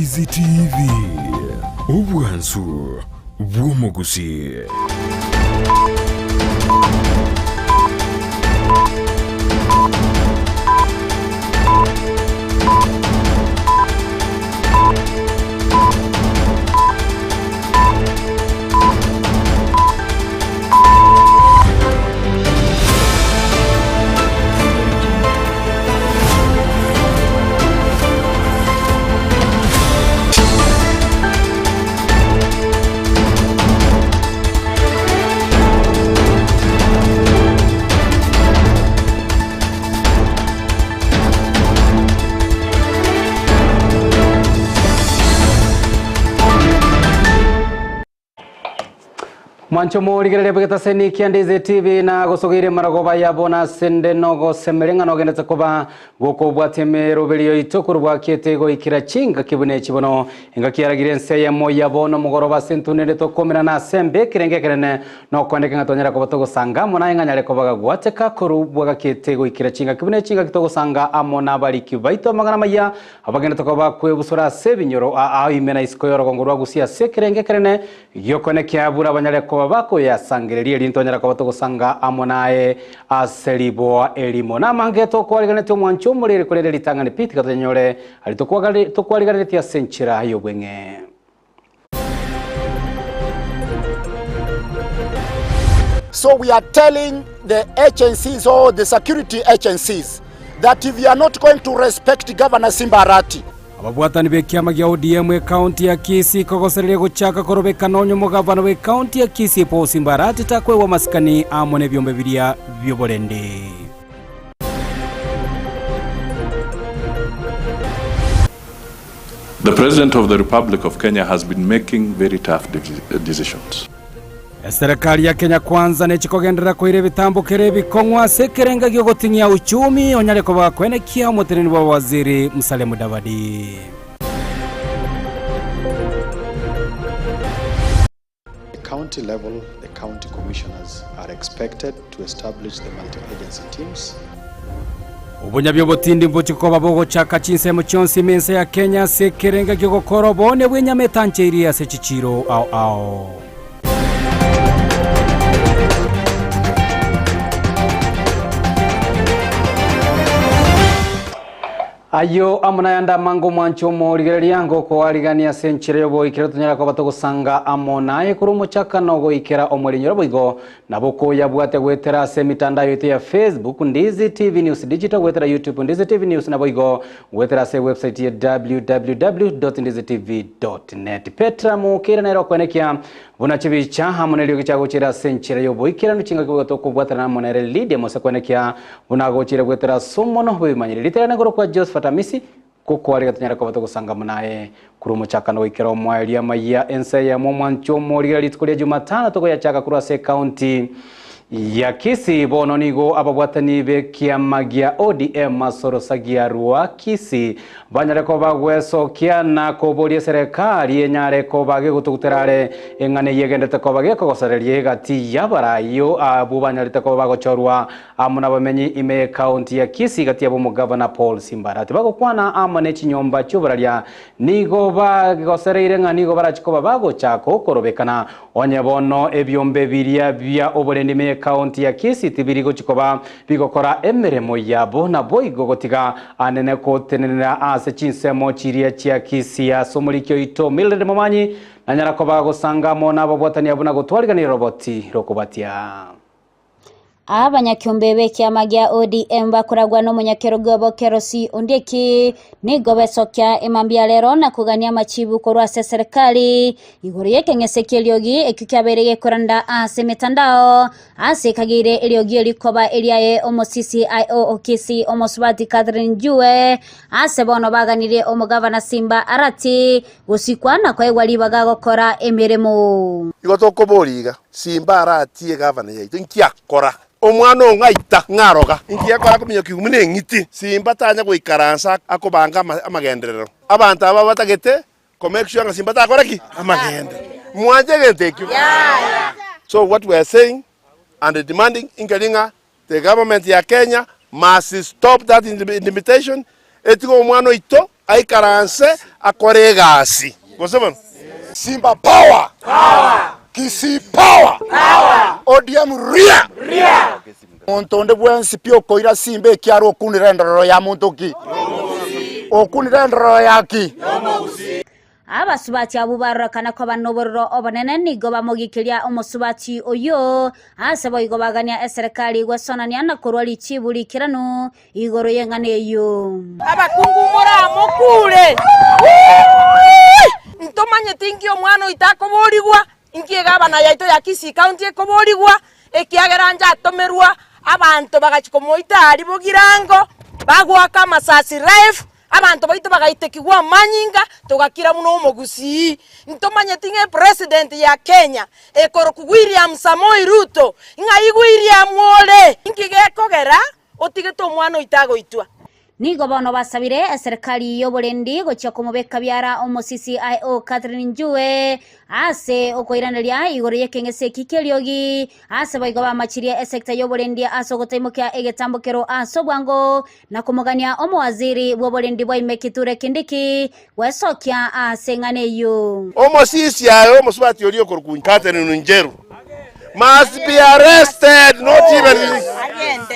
Ndizi TV, obwansu bw'omogusii. Mwancho morigereria bw'egetaseni kia Ndizi TV na gosogeire marogoba ya bono ase nde nogosemeria ng'a nogendete koba gokobwatia emeroberio yaito korwa bwakiete goikera chingaki buna echi bono. Engaki yaragire ense eyemo ya bono omogoroba ase ntunende tokomerana ase embe ekerengo ekenene nokoendeka ng'a twanyare koba togosanga amo naye ng'a nyare koba gagwateka korwa bwagakiete goikera chingaki buna echi engaki togosanga amo nabariki baito amang'ana amaya Abageni tokoba kwebusura ase ebinyoro aa ime na isiko y'orogongo rwa Gusii ase ekerengo ekenene gi'okone kia buna banyare koba bakoyasangereria erinde twanyare koba togosanga amo naye ase riboa erimo. Namange tokwariganetie omwancho omorere korende ritang'ani pi tiga tonyanyore aria tokwariganetie ase enchera y'obweng'e. So we are telling the agencies or the security agencies that if you are not going to respect Governor Simba Arati, Ababwatani b'ekiama gia ODM ekaunti ya Kisii kogosereria gochaka korobekana onye omogavana bw'ekaunti ya Kisii Paul Simba Arati takoegwa amasikani amo nebiombe biria bi'oborendi. The President of the Republic of Kenya has been making very tough decisions. Eserekari ya Kenya Kwanza nechi kogenderera koira ebitambokero ebikong'u ase ekerenga gi'ogoting'ia uchumi onyare koba koenekia omoteneni bw'abawaziri Musalia Mudavadi. The county level, the county commissioners are expected to establish the multi-agency teams. Obonyabi obotindi mbochie koba bogochaka chinsemo chionsi ime ense ya Kenya ase ekerenga gi'ogokora oboonia bw'enyama etancheirie ase chichiiro ao ao. Ayio amo nayande amange omwanche omorigereria ngokoarigania ase enchera y'oboikera tonyare koba togosanga amo naye korwa omochakano goikera omorinyoro boigo nabo koyabwate goetera ase emitandao yaito ya Facebook Ndizi TV News Digital goetera YouTube Ndizi TV News naboigo goetera ase ewebsite ya www.ndizitv.net Petra Mokeira nere okoenekia buna chibicha amo neriogi chiagochera ase enchera y'oboikeranu chingaki boigo tokobwatana amo nere Lydia Mose koenekia Buna agochire goetera ase omonwa bw'ebimanyire riterane igoro kwa Josephat Amisi, gokoarega tonyare koba togosanga buna aye. Korwa omochakano goikera omoerio amayia ense eyemo omwancho omorigera rituko ria Jumatano togoyachaka korwa ase ekaunti ya Kisii. Bono nigo ababwatani b'ekiama gia ODM ase orosagia rwa Kisii Banyare koba gwesokia na koboria eserekari enyare koba gegotugutera are eng'ana eyio egenderete koba gekogosareria egati y'abaraio abwo banyarete koba bagochorwa amo nabamenyi ime y'ekaunti ya Kisii gati yabo omogavana Paul Simbarati. Bagokwana amo ne chinyomba chi'oboraria nigo bagosereire ng'a nigo barachi koba bagochaka okorobekana onye bono ebiombe biria bia oborendi ime y'ekaunti ya Kisii tibiri gochi koba bigokora emeremo yabo naboigo gotiga Anene gotenenera ase chinsemo chiria chia Kisii ase omoriki oito Mildred Momanyi nanyara koba gosanga amo nababwatania buna gotwariganire roboti rokobatia. Abanyakiombe b'ekiama gia ODM bakoragwa n'omonyakerogo obo Kerosi Ondieki nigo besokia emambia rero na kogania amachibu korwa ase eserekari igoro y'ekeng'ese ki'eriogi ekio kiabeire gekoranda ase emetandao Ase ekageire eriogi eri koba eriaye omosisi o Okisi omosubati Catherine Njue, ase bono baganirie omogavana Simba Arati gosikwa na koegwa ribaga gokora emeremo. Igo tokoboria iga, Simba Arati egavana yaito inki akora? Omwana oo ng'aita, ng'aroga, inki akora akominyokia buna eng'iti? Simba tanya goikaransa akobanga amagenderero. Abanto aba batagete Ko make sure ng'a Simba takora ki? Amagende. Mwanche egento ekio? So what we are saying and demanding inkeri ng'a the government ya Kenya must stop that intimidation, etige omwana oito. Aikaranse akore egasi. Gose bono? Simba power! Kisii power! ODM ria! Monto onde bwensi pi okoira simba ekiara okunire endorero ya monto ki? Okunire endorero ya ki? Abasubati abwo barorekana koba nobororo obonene nigo bamogikiria omosubati oyio, ase boigo bagania eserekari gwesonania na korua richibu rikeranu igoro y'eng'ana eyio. Abakungu moramokure, Ntomanyeti inki omwana oito akoborigwa, inki egavana yaito ya Kisii County ekoborigwa, ekiagera inche atomerwa abanto bagachia komoita aria Bogirango, bagoaka amasasi live, abanto baito bagaitekigwa amanyinga, togakira buna omogusii. Ntomanyeti ng'a epresident ya Kenya ekorokwa William Samoei Ruto, ng'ai William ore? Inki gekogera otigete omwana oito agoitwa? Nigo bono basabire eserekari y'oborendi gochia komobeka biara omosisi IO Catherine Njue ase okoiraneria igoro y'ekeng'ese eki ki'eriogi ase boigo bamachirie esekta y'oborendi ase ogotaimokia egetambokero ase obwango na komogania omowaziri bw'oborendi bwa ime Kithure Kindiki gwesokia ase eng'ana eyio. Omosisi aye omosubati oria okorokwa Catherine Njeru must be arrested not even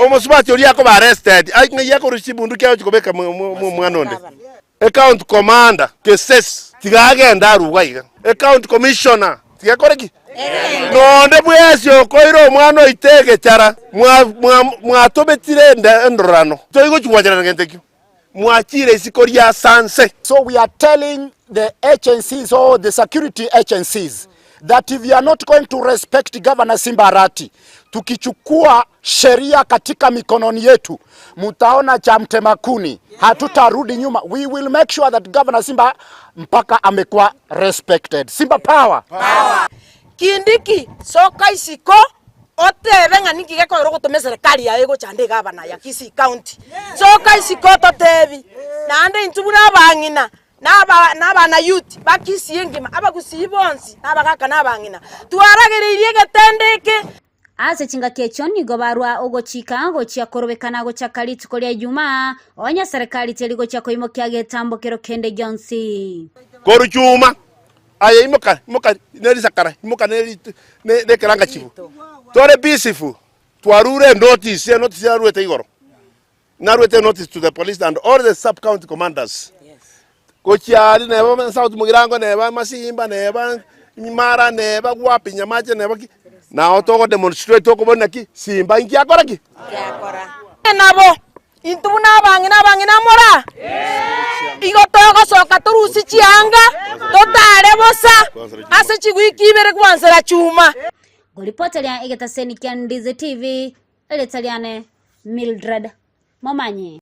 omosubati oria akoba arrested ai ng'ai akorusia chibunduki agochi kobeka omwana onde. Ecounty commander Kesesi tiga agende arugwe aiga. Ecounty commissioner tiga akore ki? Nonde bwesi okoira omwana oito egechara mwatobetire endorano toigochi gwancherana gento ekio. Mwachire isiko ria sanse. So we are telling the agencies or the security agencies that if you are not going to respect Governor Simba Arati, tukichukua sheria katika mikononi yetu, mutaona cha mtema kuni, hatutarudi nyuma. We will make sure that Governor Simba mpaka amekuwa respected. Simba power. Power. Kindiki, soka isiko Otebe ng'a ninki gekoera ogotoma eserekari yaye egochanda egavana ya Kisii County. Soka isiko ototebi. Naende intwe buna abang'ina na aba na abana youth ba Kisii engima, abagusii bonsi, na abagaka na abang'ina, twaragereirie egetende eke. Ase chingaki echio nigo barua ogochika gochia korobekana gochaka rituko ria Ijumaa, onye serikali teri gochia koimokia getambokero kende gionsi. Korwa chuma Aye imoka, imoka ne risakara, imoka ne nekerangachibo. Tore peaceful, twarure enotice, enotice naruete igoro. Naruete enotice to the police and all the sub county commanders. Gochia aria neba South Mugirango neba Masimba neba Mara neba wapi Nyamache neba ki, nao togo demonstrate tokobori naki Simba inki akora ki? Nabo Intwe buna abang'ina abang'ina mora, igo togosoka torusie chianga, totare bosa ase chiwiki ibere gwansera chuma. Ngoripoteria egetaseni kia Ndizi TV, erieta riane Mildred Momanyi.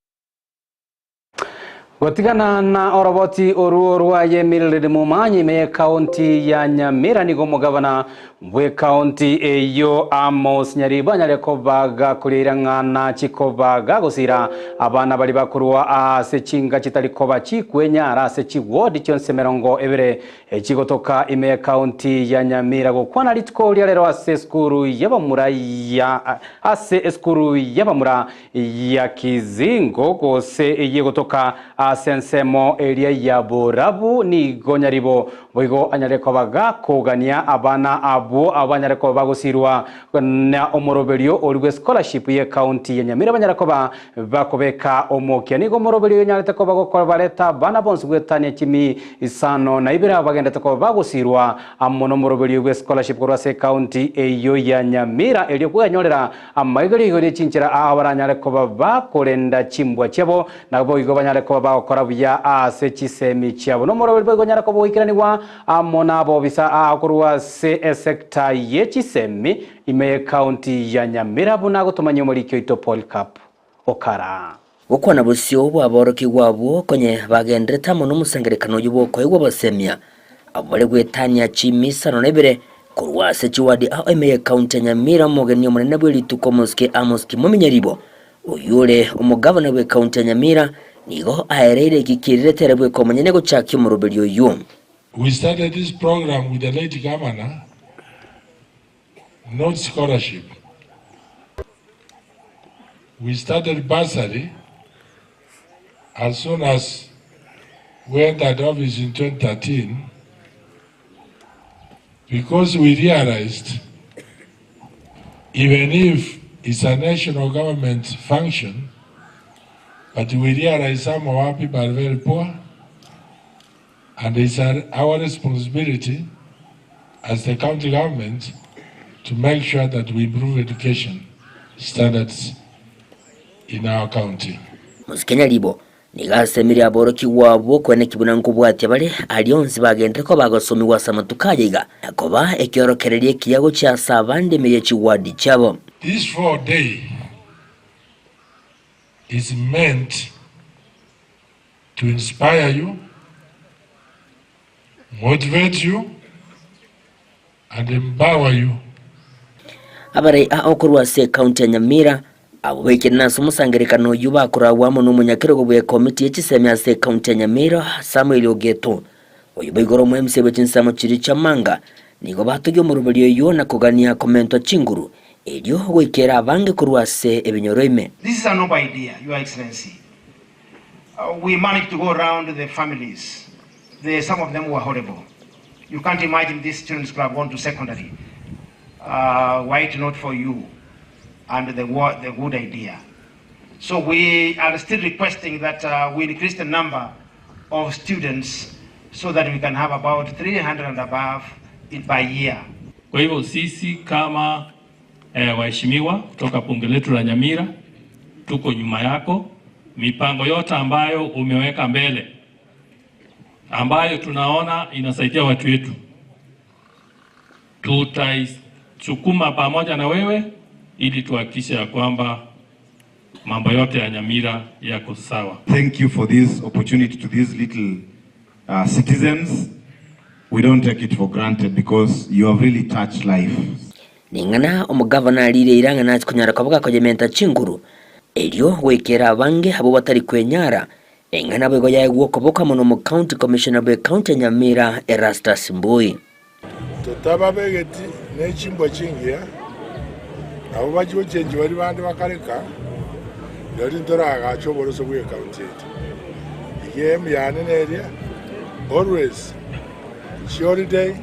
Gotigana na oroboti oruo rwaye Mildred Momanyi ime y'ekaunti ya Nyamira nigo omogabana Bw'ekaunti eyio Amos Nyaribo anyare koba gakoria irang'ana chikoba gagosira abana baria bakorwa ase chinga chitari koba chikwenyara ase chiward chionsi 20 echigotoka ime y'ekaunti ya Nyamira gokwana rituko ria rero ase esukuru y'abamura ya ase esukuru y'abamura ya Kizingo gose ey'egotoka ase ensemo eria ya borabu nigo Nyaribo Boigo anyare koba gakogania abana abwo abanyare koba bagosirwa na omoroberio oria bwe scholarship ye county ya Nyamira banyare koba bakobeka omokia. Nigo omoroberio oyo onyarete koba gokobareta abana bonsi goetania chimi isano na ibere abo bagendete koba bagosirwa amo nomoroberio bwe scholarship korwa ase ecounty eyio ya Nyamira erio kweanyorera amaigerio igoro ye chinchera aa baranyare koba bakorenda chimbwa chiabo Naboigo banyare koba bagokora buya ase chisemi chiabo. Nomoroberi boigo onyare koba ogoikeranigwa amo nabobisa aa korwa ase esecta ye chisemi ime y'ecounty ya Nyamira buna agotomanyia omoriki oito Polycarp Okara. Gokwana bosio bw'aborokigwa abwo konye bagenderete amo nomosangererekano oyio bw'okoegwa obosemia, abwo bare goetania chimisano na ibere korwa ase chiwadi ao ime y'ecounty ya Nyamira omogeni omonene bw'erituko omosike Amos Kimomi Nyaribo Oyio ore omogavana bw'ekaunti ya Nyamira nigo aereire eki kierirete ere bweka omonyene gochakia omoroberio oyio. We started this program with the late governor, not scholarship. We started bursary as soon as who entered office in 2013 because we realized even if it's a national government function, but we realize some of our people are very poor and it's our, our responsibility as the county government to make sure that we improve education standards in our county. Mosike Nyaribo nigo asemirie aborokigwa abwo koeneki buna nkobwatia bare aria onsi bagenderere koba bagosomigwa ase amatuko aya iga, na koba ekiorokererio ekiya gochia ase abande ime ye chiwadi chiabo. This 4 day is meant to inspire you, motivate you, and empower you. Abarai aa okorwa ase ekaunti ya Nyamira, abwo baikire nase omosangererekano oyio bakoragwa amo nomonyakerogo bw'ekomiti ye chisemi ase ekaunti ya Nyamira, Samuel Ogeto, oyio boigoro omo MC bwe chinsemo chiria chi'amanga, nigo batogia omoroberi oyio na kogania komentwa chinguru erio goikera abange korwa ase ebinyoro ime. This is a noble idea, Your Excellency. We managed to go around the families. Some of them were horrible. You can't imagine these students could have gone to secondary. Were it not for you and the good idea. So we are still requesting that we increase the number of students so that we can have about 300 and above in, by year. Kwa hivyo sisi kama waheshimiwa kutoka bunge letu la Nyamira tuko nyuma yako. Mipango yote ambayo umeweka mbele ambayo tunaona inasaidia watu wetu, tutaisukuma pamoja na wewe ili tuhakikishe ya kwamba mambo yote ya Nyamira yako sawa. Thank you for this opportunity to these little citizens. We don't take it for granted because you have really touched life. Ning'ana omogavana arire eira ng'a nache konyara koba gakoyementa chinguru, erio goikera abange abwo batari kwenyara, eng'ana boigo yaegwa okoboko amo nomo-county commissioner bw'ecounty ya Nyamira Erastus Mbui. Totababegeti ne chimbwa chingiya, nabo bachia gochenchia baria bande bakareka, rirorio ntoragache oboroso bwa ekaunti yaito. Iga aim yane neria, always holiday,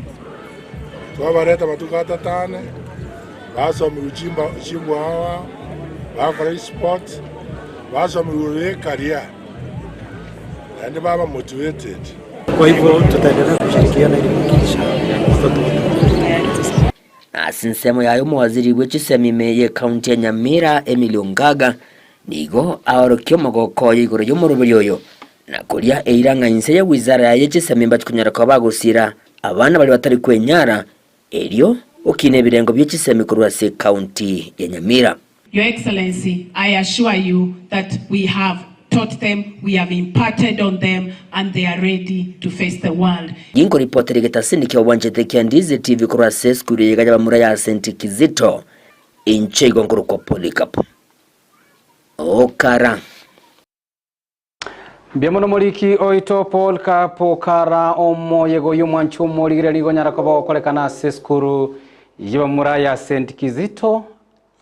twabareta matuko atatane, basomiwa chimba chimbwa ao ao, bakora esport, basomiwa ekaria, naende baba motivated. Kwa hivyo tutaendelea kushirikiana ili kuhakikisha watoto wote wanapata. Ase ensemo yaye omowaziri bwe chisemi ime ye county ya Nyamira Emily Ongaga nigo aorokia omogoko oye igoro y'omoroberi oyo na koria eira ng'a inse ya wizara yaye chisemi mbachikonyara koba bagosira abana baria batari kwenyara erio okina ebirengo bie chisemi korwa ase county ya Nyamira. Your Excellency, I assure you that we have taught them, we have imparted on them, and they are ready to face the world. Ginkoripotera egetasini kia obwanchete kia Ndizi TV korwa ase esukuru eye bamura ya St. Kizito inche igo nkorokwa Polycarp Okara. Mbiamono moriki oito Paul Kapokara omoyego y'omwancho omorigire nigo nyara koba gokorekana ase esukuru y'abamura ya St. Kizito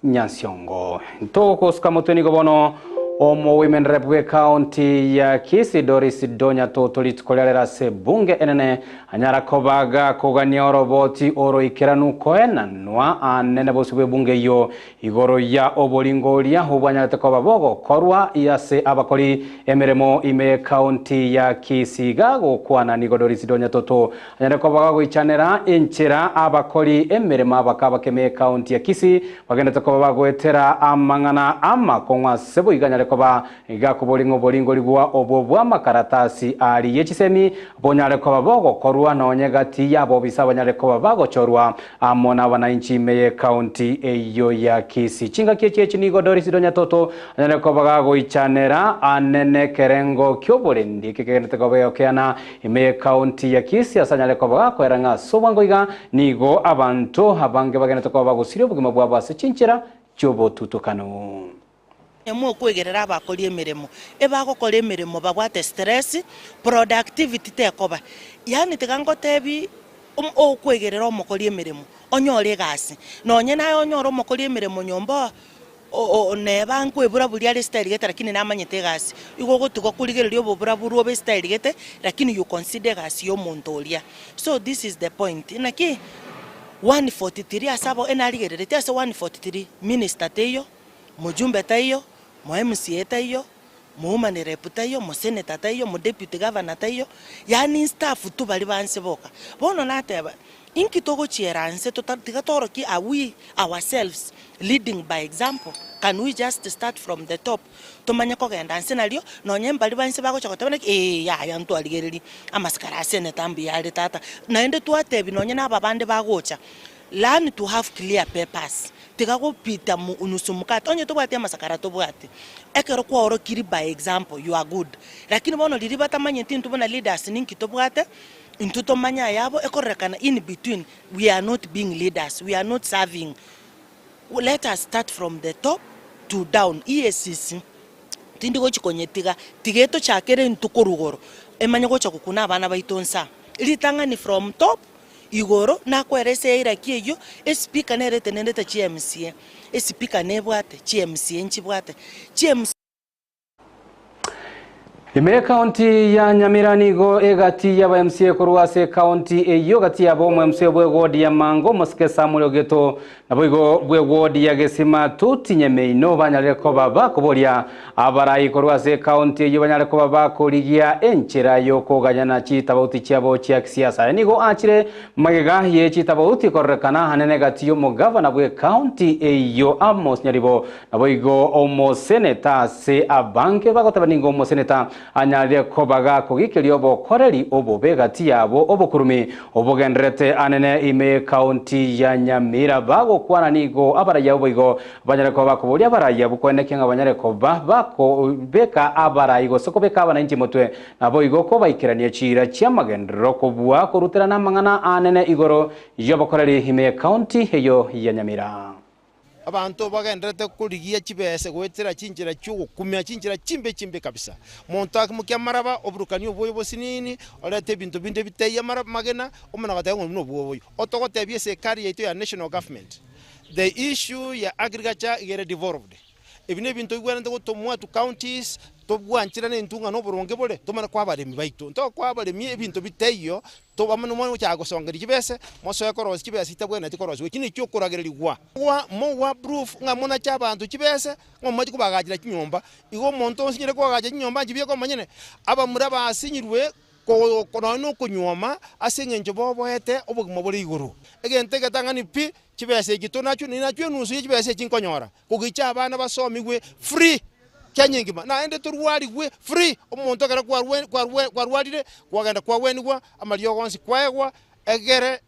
Nyansiongo. Ntogokosuka motwe nigo bono omo women rep bwe county ya Kisii Doris Donya Toto rituko riarera ase bunge enene anyara kobaga kogania oroboti oroikeranu koenanwa anene bosi bwe bunge iyo igoro ya oboringoria obwanyarete koba bogokorwa ase abakori emeremo ime county ya Kisii gagokwana nigo Doris Donya Toto anyare kobaga goichanera enchera abakori emeremo abakabakeme county ya Kisii bagendete koba bagoetera amang'ana amakong'u ase boiga koba gakoboringo boringori bwa obwo bwa makaratasi ari yechisemi bonyare koba bogokorwa nonye gati yabo bisa banyare koba bagochorwa amo na wananchi meye county eyo ya Kisii. Chingaki echi nigo Doris Donya Toto anyare koba gagoichanera anene kerengo kioborendi kikegendete koba yokeana ime county ya Kisii ase anyare koba gakoera ng'a ase iga nigo abanto abange bagendete koba bagosiria obogima bwabo ase chinchera chiobotutukano. Mokwegerera abakori emeremo ebagokora emeremo babwate stress, productivity tekoba, yaani tiga ngotebi okwegerera omokori emeremo onyore egasi nonye naye onyore omokori emeremo nyomba. Neba nkwebura-buria are estyle gete lakini namanyete egasi, igo ogotiga korigereria obobura-buru obe estyle gete lakini you consider egasi ya omonto oria. So this is the point, naki 143 ase abo enarigereretie ase 143 minister teiyo, mojumbe taiyo, mo MCA taiyo, mo woman rep taiyo, mo senator taiyo, mo deputy governor taiyo, yaani staff tu baria ba nse boka. Bono nateba, inki togochiera nse tota tiga torokie are we ourselves leading by example? Can we just start from the top tomanye kogenda nse nario nonye mbaria ba nse bagocha goteba naki eeh yaya ntwarigereria amasikara a senator mbuya are tata. Naende twatebia nonye na aba bande bagocha, Learn to have clear papers, tiga gopita mu nusu mkate, onye tobwati amasakara tobwati, ekero kwaorokiri by example you are good, lakini bono riria batamanyeti intwe buna leaders ninki tobwate, intwe tomanye ayabo, ekororekana in between we are not being leaders, we are not serving, let us start from the top to down, EACC tindi gochi konyetiga, tiga etochakere intwe korwa igoro, emanye gocha gokuna abana baito nsa, ritang'ani from top. Igoro nakwerese eiraki eyio, espeaker nere etenenete chiMCA, espeaker nebwate, chiMCA nchibwate, chiMCA. Ime ekaunti ya Nyamira nigo egati y'aba MCA korwa ase ekaunti eyio gati yabo omo MCA bw'ewodi ya Mango omosike Samuel Ogeto Naboigo bw'ewodi ya Gesima totinye meino banyarire koba bakoboria abarai korwa ase ekaunti eyio banyare koba bakorigia enchera y'okoganyana chitabauti chiabo chia kisiasa. Aya nigo achire magega ye chitabauti kororekana anene gati y'omogavana bw'ekaunti eyio Amos Nyaribo naboigo omoseneta ase abange bagoteba nigo omoseneta Anyarire koba gakogikeria obokoreri obobe gati yabo obokurumi obogendererete anene ime y'ekaunti ya Nyamira. Bagokwana nigo abaraiya boigo banyare koba bakoboria abaraiya bokwenekia ng'a banyare koba bakobeka abarai gose kobeka abananchi motwe naboigo kobaikerania chiira chi'amagenderero kobua koruterana amang'ana anene igoro y'obokoreri ime y'ekaunti eyio ya Nyamira. Abanto bagendererete korigia chibese goetera chinchera chi'ogokumia, chinchera chimbe chimbe kabisa. Omonto akimokia amaraba, oburukanie obwoyo bosinini, orete ebinto binde bitaiyo amaraba amagena, omana goteba ng'a obwo nobwoyo. Otogotebia eserikari yaito ya national government, the issue ya agriculture iga ere devolved. Ebi nebinto bigwenerete gotomwa to counties, tobwancherane intwe ng'a noboronge bore, tomanye koa abaremi baito. Ntokoa abaremi ebinto bitaiyo, Amo nomochaka gosongeria chibese, mosoe korosia chibesa chitabwenereti korosigwa, echi nichio okoragererigwa. Mogwa proof ng'a monache abanto chibese, ng'a momache kobagachera chinyomba. Igo omonto osinyire koagacha chinyomba nchibuya komanyene, abamura basinyirwe nonya na okonyuoma ase eng'encho boboete obogima bore igoro. Egento egetang'ani pi, chibesa echi tonachwe, ninachwe enusu ye chibesa echi nkonyora, kogicha abana basomigwe free. Kenya engima, naende torwarigwe free, omonto ekero kwarwe kwarwe kwarwarire, kwagenda kwagwenigwa, amariogo onsi kwaegwa, egere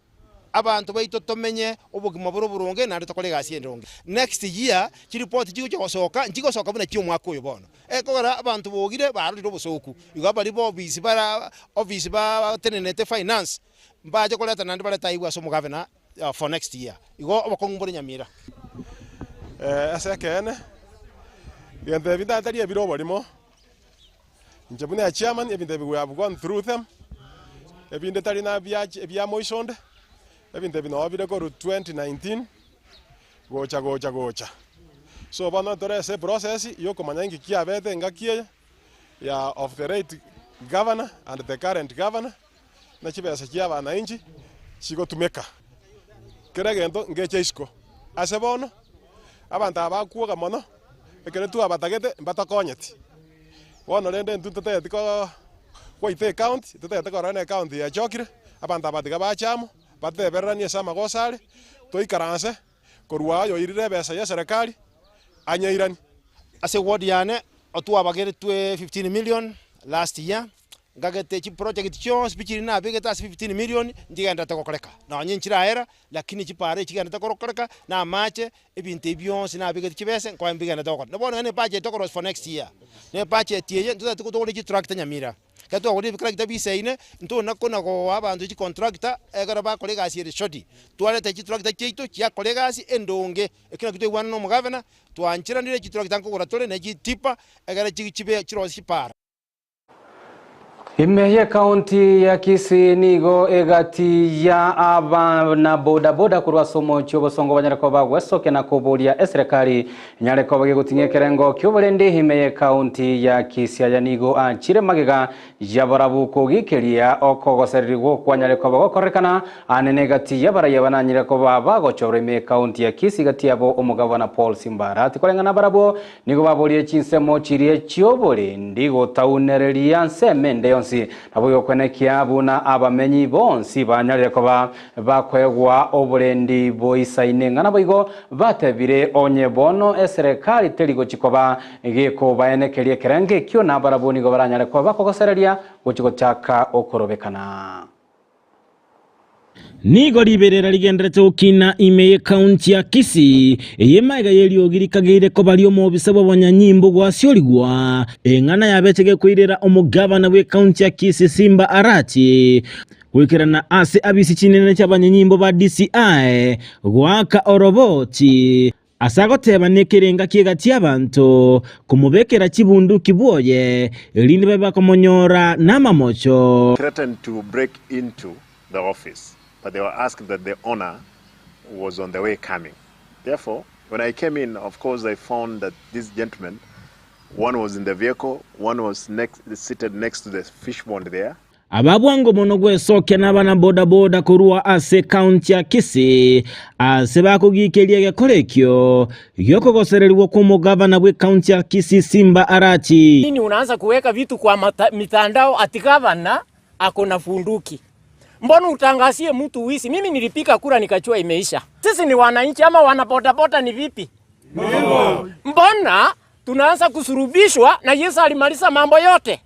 abanto baito tomenye obogima bore oboronge naende tokore egasi endonge. Next year, chiripoti chigocha gosoka, nchigosoka buna chia omwaka oyo bono, ekogera abanto bogire barorire obosoku, igo baria ba ofisi bara ofisi batenenete finance, mbache koreta naende barete aibu ase omogavana for next year. Igo obokong'u mbore nyamira. Ase ekeene, ebinto ebi ntatari ebire oborimo, inche buna echairman ebinto ebi we have gone through them, ebinde tari na biach ebia moiso onde, ebinto ebi noo bire korwa 2019 gocha gocha gocha. So bono tore ase eprocess ya okomanya inki kiabete engaki eye ya of the late governor and the current governor. na chibesa chi'abananchi chigotumeka. Kera egento ngeche isiko. Ase bono, abanto aba bakwoga mono, ekero twabatagete mbatokonyeti. Bono rende intwe totagete ko gwaita ecounty, totagete korora na ecounty yachokire, abanto aba tiga bache amo, batebereranie ase amagoso are, toikaranse korwa oyoirire ebesa y'eserekari anyeiranie. Ase ward yane otwabageretwe 15 million last year, Ngagete chiproject chionsi pi chiria nabegete ase 15 million nchigenderete gokoreka, nonye nchiraera lakini chipara echi chigenderete korokoreka na amache, ebinto ebi bionsi nabegete chibese nkoe mbigenderete gokora. Na bono nonye na ebudget tokorosia for next year, na ebudget eye ntotagete togore chitractor Nyamira, ekero twagorire ebitractor bisaine, ntona kona goa abanto chicontractor ekero bakora egasi ere short, twareta chitractor chiaito chiakora egasi endonge, ekio nakio twaigwana na omogavana, twancheranire chitractor nkogora tore na chitipa, egere chibe chirosie chipara. Ime y'ekaunti ya Kisii nigo egati ya abana bodaboda korwa ase omochie obosongo banyare koba bagwesokia na koboria eserekari enyare koba gegoting'ia ekerengo ki'oborendi ime y'ekaunti ya Kisii. Aya nigo achire magega y'abarabwo kogikeria okogosererigwa okwanyare koba gokorekana ane negati y'abaraiyo abananyire koba bagochorwa ime y'ekaunti ya Kisii gati yabo omogabana Paul Simbarati. Koreng'ana barabwo Nigo baborie chinsemo chiria chi'oborendi gotaunereria nsemo ende yonsi, naboigo kwenekia buna abamenyi bonsi banyarire koba bakoegwa oborendi boisaine ng'a naboigo batebire onye bono eserekari teri gochi koba gekobaenekeria ekerengo ekio nabarabwo nigo baranyare koba bakogosereria gochi gochaka okorobekana. Nigo riberera rigenderete gokina ime y'ekaunti ya Kisii, eye magega y'eriogi rikageire koba ri'omobisa bw'abanyanyimbo gwasiorigwa, eng'ana yabeche gekoirera omogabana bw'ekaunti ya Kisii Simba Arati goikerana ase abisi chinene chi'abanyanyimbo ba DCI goaka oroboti ase agoteba nekerenga ki'egati y'abanto komobekera chibunduki bwoye, erinde babe bakomonyora namamocho. Threatened to break into the office but they were asked that the owner was on the way coming therefore when I came in of course I found that these gentlemen one was in the vehicle one was next seated next to the fish pond there. Aba bwango mono gwesokia nabana bodaboda korwa ase ekaunti ya Kisii ase bakogikeria egekora ekio giokogosererigwa kw'omogavana bw'ekaunti ya Kisii Simba Arati. Nini unaanza kuweka vitu kwa mata, mitandao ati gavana ako na funduki? Mbona utangazie mtu wizi? Mimi nilipiga kura nikajua imeisha. Sisi ni wananchi ama wana bodaboda ni vipi? Mbona tunaanza kusurubishwa na Yesu alimaliza mambo yote?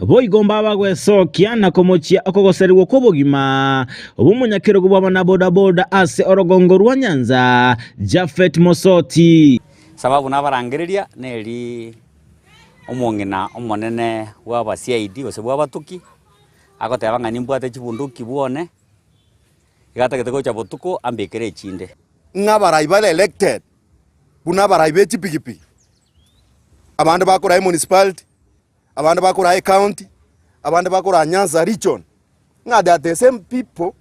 Boigo mbabagwesokia na komochia okogoserigwa kw'obogima bw'omonyakerogo bw'abanabodaboda ase orogongo rwa Nyanza, Japhet Mosoti. Sababu nabarangereria neri omong'ina omonene bw'abasiaidi gose bw'abatuki, agoteba ng'a nimbwate chibunduki bwone, iga atagete gocha botuko ambekere echinde. Ng'a abarai bare elected buna abarai be chipigipigi, abande bakoraa emunicipality, abande bakoraa ecounty, abande bakoraa Nyanza region, ng'a they are the same people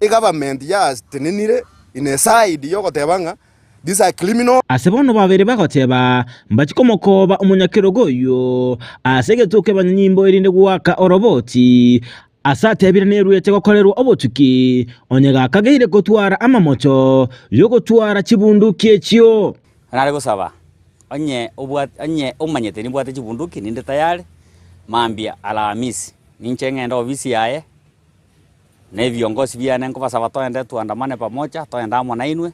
egovernment yatenenire in a side yogoteba ng'a these are criminals. Ase bono babere bagoteba, Mbachie komokooba omonyakerogo oyio ase egetuo ki'abanyanyimbo erinde goaka oroboti, ase atebire neruete gokorerwa obotuki, onye gakageire gotwara amamocho y'ogotwara chibunduki echio. Nare gosaba, onye obwate onye omanyete nimbwate chibunduki ninde tayari, mambia Alhamisi, ninche ng'ende ofisi yaye, na ebiongosi biane nkobasaba toende tuandamane pamoja, toende amo nainwe,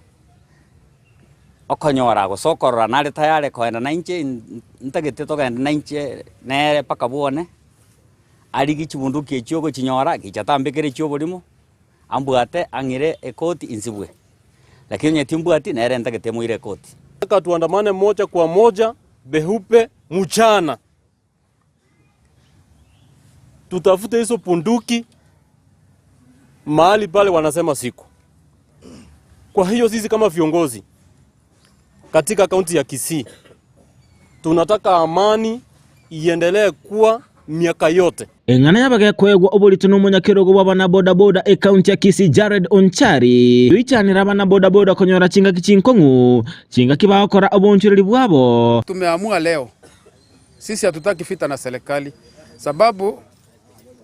okonyora gose okorora nare tayari koenda nainche ntagete togende nainche nere mpaka bwone, arigie chibunduki echio ogochinyora, gicha tambekere chi'oborimo, ambwate ang'ire ekoti insibwe. Lakini onye timbwati, nere ntagete moire ekoti. Nataka tuandamane moja kwa moja beupe mchana, tutafute hizo bunduki mahali pale wanasema siku. Kwa hiyo sisi kama viongozi katika kaunti ya Kisii tunataka amani iendelee kuwa miaka yote. Eng'ana y'abagekoegwa oborito nomonyakerogo bw'abanabodaboda ekaunti ya Kisii Jared Onchari goichanera abanabodaboda konyora chingaki chinkong'u chingaki bagokora obonchoreri bwabo. Tumeamua leo sisi hatutaki vita na serikali, sababu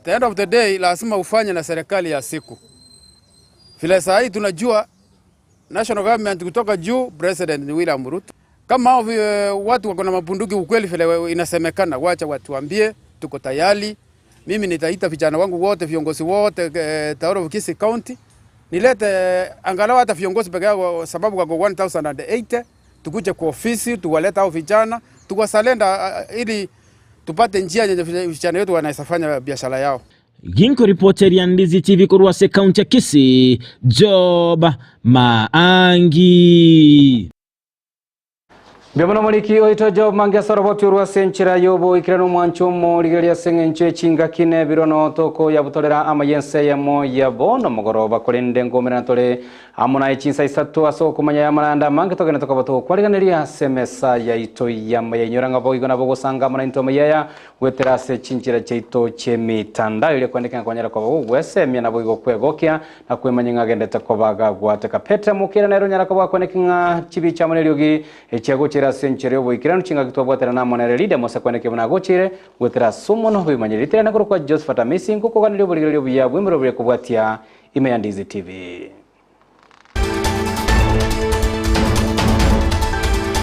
the end of the day lazima ufanye na serikali ya siku vile. Saa hii tunajua national government kutoka juu, president ni William Ruto. Kama hao watu wako na mabunduki ukweli vile inasemekana, wacha watuambie, tuko tayari. Mimi nitaita vijana wangu wote, viongozi wote eh, of Kisii County nilete angalau hata viongozi peke yao, sababu wako 1080 tukuje kwa ofisi tuwaleta hao vijana tuwasalenda, ili tupate njia yenye vijana wetu wanaweza fanya biashara yao. Ginkoripoteria Ndizi TV korwa ase ekaunti ya Kisii, Job Maangi. Mbuya mono omoriki oito Job Maangi ase oroboti orwo ase enchera y'oboikeranu omwancho omorigereria ase eng'encho ye chingaki na ebiro no tokoyabutorera amaya ense eyemo ya bono mogoroba korende nkomerana tore. Amo naye chinsa isato ase okomanya y'amaranda amange togende tokoba togokwariganeria ase emesa yaito y'amaya. Inyora ng'a boigo nabo ogosanga amo naintwe amaya aya goetera ase chinchera chiaito chi'emitandao eria kwandeka ng'a kwanyara koba gogwesemia naboigo kwegokia na kwemanya ng'a agendete koba gagwateka. Petra Mokera nere onyara koba gakwaneki ng'a chibicha amo neriogi echiagochire ase enchera y'oboikeranu chingaki twabwaterana amo nere Lydia Mose kwaneki buna agochire goetera ase omonwa bw'ebimanyereri. Ritirane korokwa Josephat Amisi ngokoganeria oborigereria obuya bw'emerobio kobwatia ime ya Ndizi TV.